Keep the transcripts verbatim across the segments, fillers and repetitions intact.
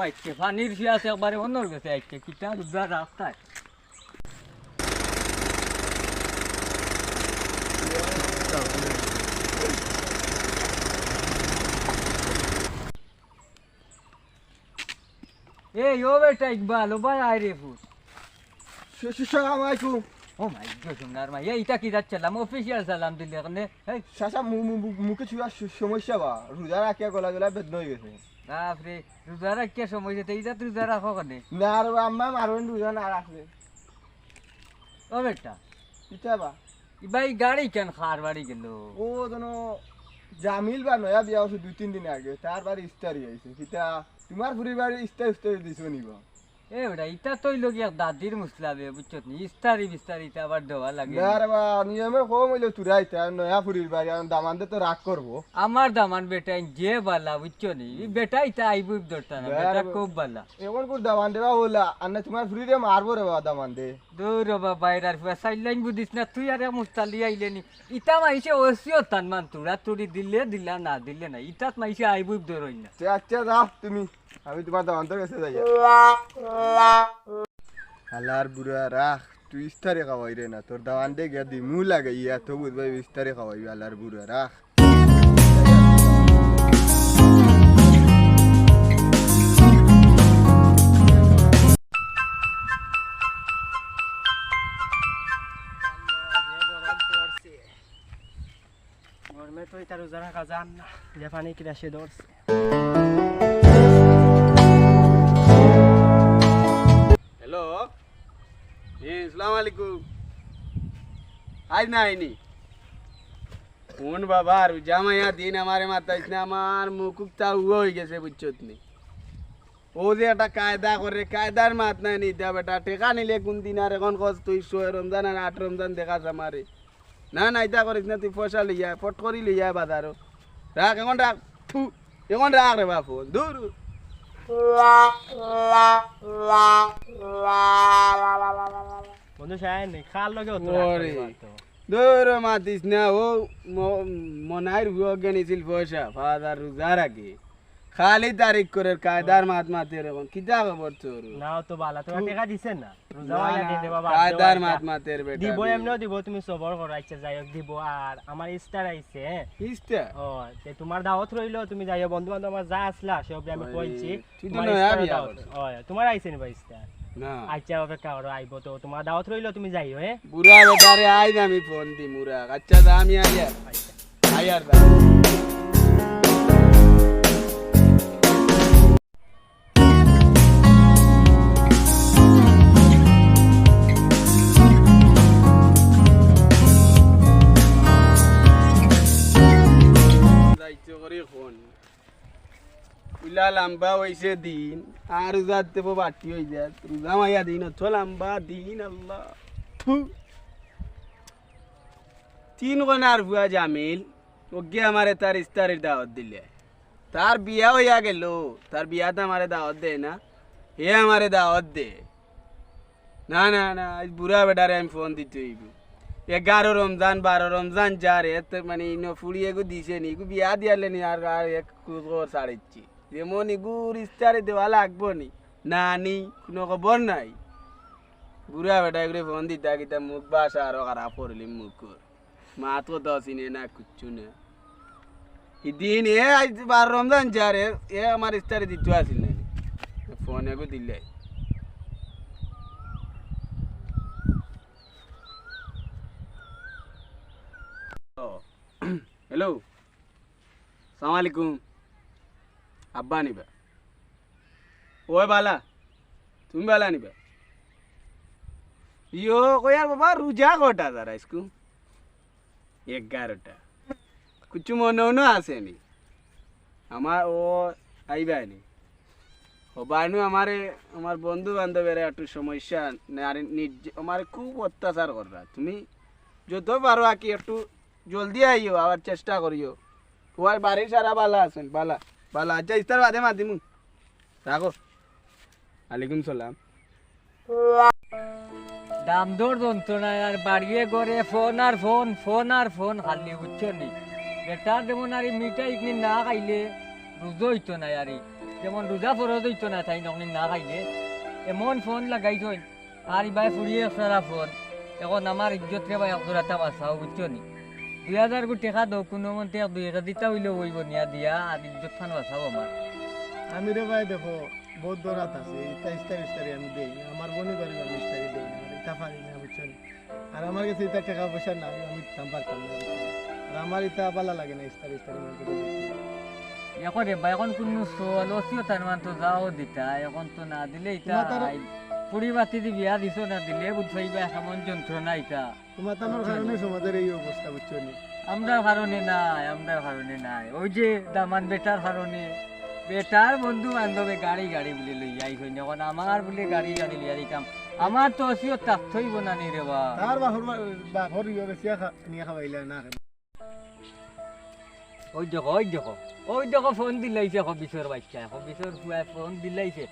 আজকে পানির পিয়াস একবারে অন্যর গেছে আজকে, কিতা রোজা রাখতায়। এই, ও বেটা ইকবাল, ও ভাই আয় রে ফুট। সু-, সু-, সালাম আলাইকুম। ও মাই গড, সোনার মাই, এই, ইটা কিতা সালাম, অফিসিয়াল সালাম দিলে কেনে? এই। চাচা, মু-, মু-, মু-, মুখে ছুঁয়া স-, সমস্যা বা, রোজা রাখিয়া গলা গলা বেদনা অই গেছে। বাপ রে, রোজা রাখিয়া সমস্যা, তে ইটা তুই রোজা রাখো কেনে? না রে বা, আম্মা মারবেন রোজা না রাখলে। ও বেটা। ইটা বা? ই ভাই গাড়ি কেন খার বাড়ি গেল? ও যেন জামিল বা নয়া বিয়া অইছে দুই তিন দিন আগে, তার বাড়ি ইস্তারি আইছে। কিতা তোমার ফুরির বাড়ি ইস্তারি উস্তারি দিছো নি বা? এ বেটা, ইটা তো অইলো গিয়া দাদির মুসলা বে, বুঝছত নি? ইস্তারি বিস্তারি ইটা আবার দেওয়া লাগে। না রে বা, নিয়মে কম অইলো তোরা ইতা, নয়া ফুরির বাড়ি, আর দামান্দে তো রাগ করবো। আমার দামান বেটা যে বালা, বুঝছো নি? ই বেটা ইতা আইবই ধরতা না, না বেটা রে বা। খুব বালা। এখন কোন দামান্দে বা ওলা, আর না তোমার ফুরিরে মারবো রে বা দামান্দে। দূর রে বা, বাইরার ফুয়া, সাইডলাইন বুঝিস না, তুই আরে মুস্তালি আইলে নি। ইতা মাইসে ওসিও তান মান তুড়া তুড়ি দিলে দিলা, না দিলে না। ইতাত মাইসে আইবই ধরইন না। তে আচ্ছা যাও তুমি, আমি তোমার দামান্দর গেছে যাই। হালার বুড়া রাখ, তুই ইস্তারি খাওয়াই রে না, তোর দামান্দে গিয়া দিমু লাগে, ইয়া তো বুঝবাই ইস্তারি খাওয়াই, হালার বুড়া রাখ। গরমে তো ইতা রোজা রাখা যার না, যে পানি কিরাসে ধরছে। হ্যালো, জি, আসসালামু আলাইকুম। আইজ না আইনি। কোন বাবা, রোজা মাইয়া দিন আমারে মাতাইস না, আমার মুখ উক্তা উয়া অই গেছে, বুঝছত নি? ও যে একটা কায়দা করে, কায়দার মাত নাই নি, ইতা বেটা, টেকা নিলে কোন দিন আর এখন কস তুই ছয় রমজান আর আট রমজান দেখাস আমারে। না, না, ইতা করিস না, তুই পয়সা লইয়া, ফট করি লইয়া বাজারো। রাখ, এখন রাখ, থু, এখন রাখ রে বাপ, দূর। বন্ধু সাহেব, নি, খাল লগে অত রাগ ওরে। করি মারতো। দূর মাতিস না, ও ম-, মনাইর বুয়ো গেনিছিল পয়সা, ফাদার রোজার আগে। খালি তারিখ করে কায়দার মাত মাতের এখন। কিতা খবর তোর? না, ও তো বালা, তোরা তু-, টেকা দিছে না? রোজা না, মাইয়া না, দিন রে বাবা, কায়দার আব্দুল মাত বাড়িটা। মাতের বেটা দিব, রে। এমনেও দিব, তুমি সবর করো। আচ্ছা, যাই হোক, দিব। আর আমার ইস্তার আইছে, হ্যাঁ? ইস্তার? ও, তে তোমার দাওয়াত রইলো, তুমি যাইও, বন্ধু বান্ধব আমার যা আসলা, সব আমি ওই, কইছি। তুই তো তোমার নয়া ইস্তারও বিয়া দাওয়াত। করছিস। ওই, তোমার আইছে নি বা ইস্তার? না। আচ্ছা, অপেক্ষা করো, আইবো তো, তোমার দাওয়াত রইলো, তুমি যাইও, হ্যাঁ? বুড়া বেটারে আইজ আমি ফোন দি মুরা। আচ্ছা, যা আমি আইয়ার। আচ্ছা। আইয়ার যা। যাইতে করি ফোন। উলা লাম্বা অইছে দিন, আর রোজার তেবো বাটি অই যাত। রোজা মাইয়া দিন, অত লাম্বা দিন, আল্লাহ। থু। তিন কনার ফুয়া জামিল, অগে আমারে তার ইস্তারির দাওয়াত দিলে। তার বিয়া অইয়া গেল, তার বিয়াত আমারে দাওয়াত দেয় না, হে আমারে দাওয়াত দে। না, না, না, আইজ বুড়া বেটারে আমি ফোন দিতে অইবো। এগারো রমজান, বারো রমজান যার, এত মানে ইনো ফুড়ি এগু দিছে নি, এগু বিয়া দিয়ালে নি, আর, আর এক খোঁজ খবর ছাড়িচ্ছি। যেমন ইগুর ইস্তারি দেওয়া লাগবো নি, না নি, কোনো খবর নাই। বুড়া বেটা এগুরে ফোন দিতা কিতা মুখ বাসা আরো খারাপ করিলি মুখ কর। মাত কথা চিনে না, কিচ্ছু না। ইদিন এ আইজ বারো রমজান যার, এ, এ আমার ইস্তারি দিতে আসিল না। ফোন এগু দিলে। ও, হ্যালো, সালাম আলাইকুম। আব্বা নিবা? ওই বালা, তুমি বালা নিবা? ইয়ো, কই আর বাবা, রোজা কটা তারা স্কুল? এগারোটা। কুচু মনে মনে আছে নি? আমার ও আইবা নি। ও বানু আমারে, আমার বন্ধু বান্ধবের একটু সমস্যা, নারী নির্য-, আমারে খুব অত্যাচার কররা। তুমি যত পারো আর কি একটু জলদি আইও, আবার চেষ্টা করিও। তোমার বাড়ির সারা বালা আছেন? বালা, বালা। আচ্ছা, ইস্তার বাদে মাতিমু। রাখো। আলাইকুম সালাম। দাম দর যন্ত্রণায় আর বাড়িয়ে ঘরে ফোন আর ফোন, ফোন আর ফোন খালি, বুঝছো নি? বেটার যেমন আর এই মিঠাই ইকনি না খাইলে রোজা অইতো না আর এই। যেমন রোজা ফরজ অইতো না তাইন অখনি না খাইলে, এমন ফোন লাগাইছইন, আর ইবায় ফুড়িয়ে একসারা ফোন। এখন আমার ইজ্জত রে বা এক জোড়াটা বাঁচাও, বুঝছো নি? দুই হাজার গু টেকা দেও, কুনুমন্তে এক দুই কেজিটা অইলেও অইবো নিয়া দিয়া, আর ইজ্জত খান বাঁচাও আমার। আমি রে ভাই দেখো, বউত দরাত আছে, ইতা ইস্তারি ইস্তারি আমি দেই না, আমার বনি বাড়ি আমি ইস্তারি দেই না, আর ইতা পারি না, বুঝছো নি? আর আমার গেছে ইতা টেকা পয়সা নাই, আমি দিতাম পারতাম না, বুঝছো নি? আর আমার ইতা ভালা লাগে না, ইস্তারি ইস্তারি মানষর গেছে। দেখো রে বা, এখন কুনু চল, ওসিও তার মান তো যাও দিতা, এখন তো না দিলে ইতা তোমার তার আই-, ফুড়ি বাতি দি বিয়া দিছো না দিলে, বুঝছো, ইবা এমন যন্ত্রণা ইতা। তোমার তানোর বুঝছো নি? কারণে সমাজের এই অবস্থা, বুঝছো নি? আমরার কারণে নায়, আমরার কারণে নায়, ওই যে দামান বেটার কারণে। বেটার বন্ধু বান্ধবে গাড়ি গাড়ি বুলে লইয়া আইছইন, এখন আমার বুলে গাড়ি গাড়ি লইয়া দিতাম, আমার তো ওসিও থাকতই বনানি রে বা। তার বাপর বা-, বাপর ইয়ে বেশি খা-, নিয়ে খাওয়াইলে না। ওই দেখো, ওই দেখো, ওই দেখো, ফোন দিলাইছে খবিসর বাচ্চায়, খবিসর ফুয়ায় ফোন দিলাইছে।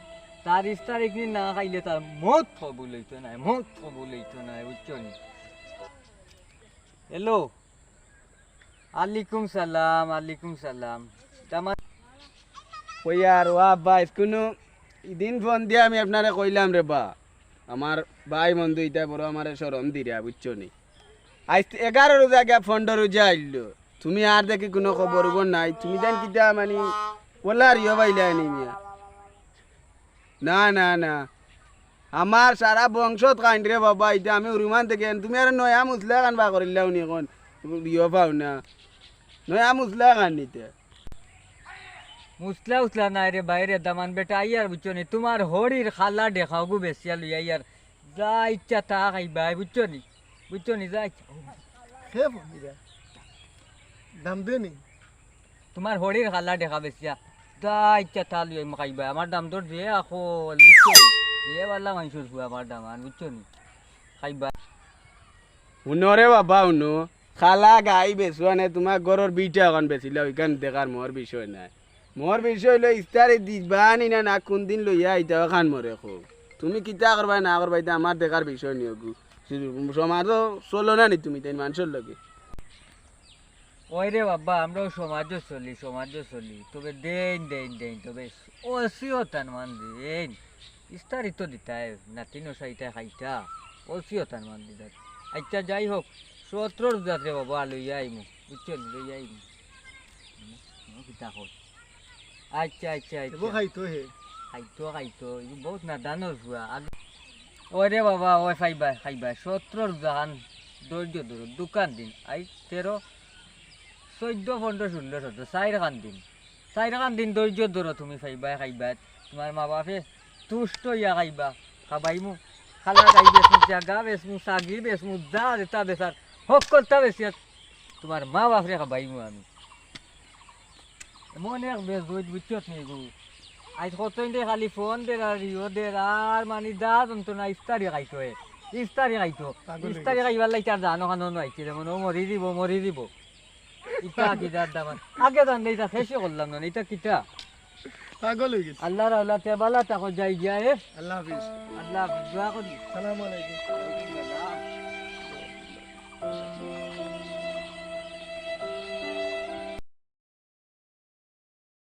তার ইস্তারি নি না খাইলে তার মউত কবুল অইতো নায়, মউত কবুল অইতো নায়, বুঝছো নি? হ্যালো, আলাইকুম সালাম, আলাইকুম সালাম। তামাম। ওই আর ওয়া ভাই, কুনু ইদিন ফোন দিয়া আমি আপনারে কইলাম রে বা, আমার ভাই বন্ধু ইতা বড় আমারে শরম দিরা, বুঝছো নি? আইজ এগারো রোজা গিয়া পনরো রোজা আইলো, তুমি আর দেখি কুনু খবর খবর নাই। তুমি জান কিতা মানে ওলা রিও পাইলায় নি মিয়া? না, না, না। আমার সারা বংশত খাইন রে বাবা, ইতা আমি হুরুমান থাকি আন। তুমি আর নয়া মুসলা খান বার করিলাও নি এখন। রিও পাও না। নয়া মুসলা খান নিতে। মুসলা উসলা নায় রে ভাই রে, দামান বেটা আইয়ার বুঝছো নি? তুমার হড়ির খালা দেখাও গু বেচিয়া লইয়া আইয়ার। যা ইচ্ছা তা খাইবায়, বুঝছো নি? বুঝছো নি? যা ইচ্ছা। হে ফকিরা, দাম দে নি? তুমার হড়ির খালা দেখা বেচিয়া, যা ইচ্ছা তা লইয়া খাইবায়। আমার দাম দর যে আকল, বুঝছো নি? যে বালা মানষর ফুয়া আমার দামান, বুঝছো নি? খাইবায়। হুনো রে বাবা, হুনো। খালা গাই বেচুয়া নে, তুমার ঘরর বিটা অখান বেচিলা, ওইখান দেখার মোর বিষয় নায়। মোর বিষয় অইলো ইস্তারি দিবা নি না, না কুনদিন লইয়া আইতা অখান মোরে কও। তুমি কিতা করবায় না করবায়, ইতা আমার দেখার বিষয় নি অগু। সমাজো চলো না নি তুমি, তাইন মানষর লগে। ওই রে বাবা, আমরাও সমাজো চলি, সমাজো চলি। তবে দেইন, দেইন, দেইন, তবে ওসিও তান মান দেইন। ইস্তারি তো দিতায়, নাতিন ওসা ইতা খাইতা। ওসিও তান মান দিতায়। আচ্ছা, যাই হোক, সতরো রোজাত রে বাবা, লইয়া আইমু। বুঝছো নি? লইয়া আইমু। হুম, হুম, কিতা কর? আচ্ছা, আচ্ছা, আচ্ছা। খাইতো হে। খাইতো, খাইতো। ইগু বউত নাদানর ফুয়া। আগে ওরে বাবা, ওই খাইবায়, খাইবায়। সতরো রোজাখান ধৈর্য ধরো, দুখান দিন। আইজ তেরো, চৈদ্দ, পনরো, ষোলো, সতরো, চাইরখান দিন। চাইরখান দিন ধৈর্য ধরো তুমি, খাইবায়, খাইবায়। তুমার মা বাপে তুষ্ট অইয়া খাইবা, খাবাইমু। খালা গাই বেচমু, জাগা বেচমু, ছাগি বেচমু, যা যেতা বেচার, হক্কলতা বেচিয়া তুমার মা বাপরে খাবাইমু আমি। এমন এক বেজুইত বুঝছত নি গো। আইজ কতদিন ধরি খালি ফোন দের আর ইও দের আর মানি দা যন্ত্রণা ইস্তারি খাইতো এ। ইস্তারি খাইতো। পাগল অই ইস্তারি গেছে। খাইবার লাগি তার জানো খানো নয়, যেমন ও মরি দিব, মরি দিব। ইটা কিতার দামান? আগে জানলে ইটা শেষই করলাম না, ইটা কিতা? পাগল অই গেছে। আল্লাহর আওলাদে বালা থাকো যাই গিয়া এ। আল্লাহ হাফিজ। আল্লাহ হাফিজ, দোয়া করি। সালাম আলাইকুম।